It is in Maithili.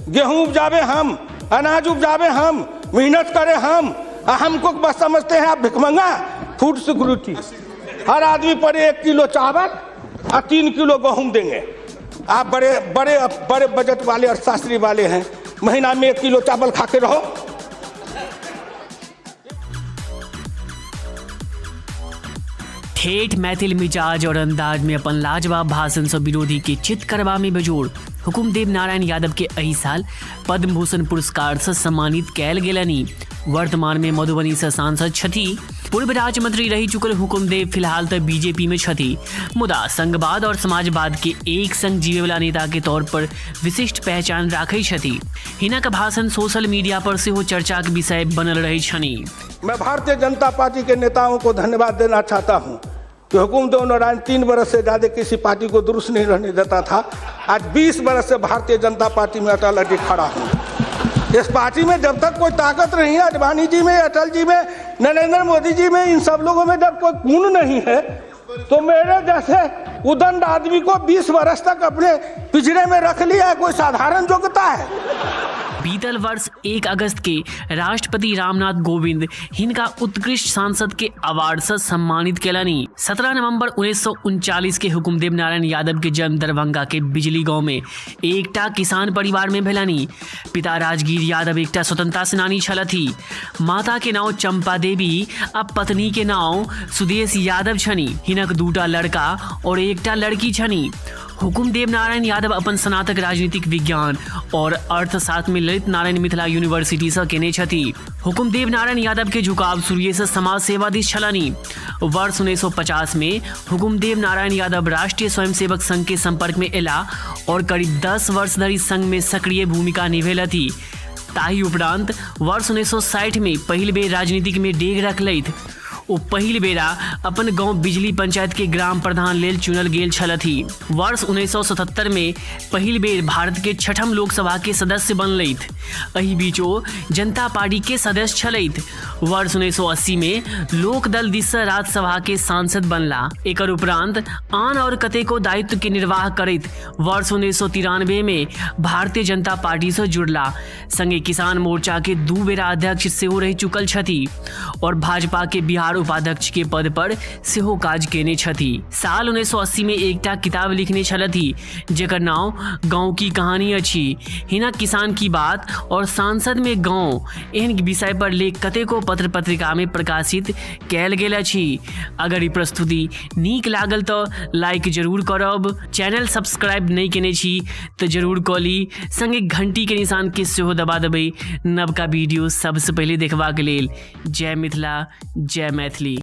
गेहूं उपजावे हम, अनाज उपजावे हम, मेहनत करें हम, आ हमको बस समझते हैं आप भिखमंगा। फूड सिक्योरिटी, हर आदमी पर 1 किलो चावल और 3 किलो गेहूं देंगे। आप बड़े बड़े बड़े बजट वाले और शास्त्री वाले हैं, महीना में 1 किलो चावल खा के रहो। ठेठ मैथिल मिजाज और अंदाज में अपन लाजवाब भाषण सँ विरोधी के चित करबा में बेजोड़ हुकुमदेव नारायण यादव के एहि साल पद्म भूषण पुरस्कार सँ सम्मानित कयल गेलनि। वर्तमान में मधुबनी सँ सांसद छथि। पूर्व राज्य मंत्री रहि चुकल हुकुमदेव फिलहाल तऽ बीजेपी में छथि, मुदा संघवाद और समाजवाद के एक संग जीवे वाला नेता के तौर पर विशिष्ट पहचान राखै छथि। हिनक भाषण सोशल मीडिया पर सेहो चर्चाक विषय बनल रहै छनि। मैं भारतीय जनता पार्टी के नेताओं को धन्यवाद देना चाहता हूं कि हुकुमदेव नारायण 3 बरस से ज़्यादा किसी पार्टी को दुरुस्त नहीं रहने देता था। आज 20 बरस से भारतीय जनता पार्टी में अटल अडिग खड़ा हूं। इस पार्टी में जब तक कोई ताकत नहीं है, आडवाणी जी में, अटल जी में, नरेंद्र मोदी जी में, इन सब लोगों में जब कोई गुण नहीं है, तो मेरे जैसे उदंड आदमी को 20 बरस तक अपने पिंजरे में रख लिया है, कोई साधारण योग्यता है? बीतल वर्ष 1 अगस्त के राष्ट्रपति रामनाथ कोविंद हिनका उत्कृष्ट सांसद के अवार्ड से सम्मानित केलनि। 17 नवंबर 1939 के हुकुमदेव नारायण यादव के जन्म दरभंगा के बिजली गांव में एकटा किसान परिवार में भेलनि। पिता राजगीर यादव एकटा स्वतंत्रता सेनानी छलथि। माता के नाम चंपा देवी आ पत्नी के नाम सुदेश यादव छनि। हिनक दूटा लड़का और एकटा लड़की छनि। हुकुमदेव नारायण यादव अपन स्नातक राजनीतिक विज्ञान और अर्थशास्त्र में ललित नारायण मिथिला यूनिवर्सिटी से केने छथि। हुकुमदेव नारायण यादव के झुकाव शुरुए से समाज सेवा दिस छलनि। वर्ष 1950 में हुकुमदेव नारायण यादव राष्ट्रीय स्वयंसेवक संघ के संपर्क में एला और करीब 10 वर्ष धरि संघ में सक्रिय भूमिका निभेलथि। ताहि उपरांत वर्ष 1960 में पहिल बेर राजनीतिक में डेग रखलथि। ओ पहिल बेरा अपन गांव बिजली पंचायत के ग्राम प्रधान लेल चुनल गेल छलथि। वर्ष 1977 में पहिल बेर भारत के छठम लोकसभा के सदस्य बनलथि। एहि बीच ओ जनता पार्टी के सदस्य छलथि। वर्ष 1980 में लोकदल दिस सँ राज्यसभा के सांसद बनला। एकर उपरांत आन और कतेको दायित्व के निर्वाह करैत वर्ष 1993 में भारतीय जनता पार्टी से जुड़ला। संगे किसान मोर्चा के दू बेरा अध्यक्ष सेहो रहि चुकल छथि और भाजपा के बिहार उपाध्यक्ष के पद पर सेहो काज केने छथि। साल 1980 में एकटा किताब लिखने छलथि, जेकर नाम गाँव की कहानी अछि। हिनक किसान की बात और सांसद में गाँव एहन विषय पर लेख कतेको पत्र पत्रिका में प्रकाशित कयल गेल अछि। अगर ई प्रस्तुति नीक लागल तऽ लाइक जरूर करब। चैनल सब्सक्राइब नहि केने छी तऽ जरूर कऽ ली, संगे घंटी के निशान के सेहो दबा देबै नवका वीडियो सबसँ पहिले देखबाक लेल। जय मिथिला, जय मैथिली।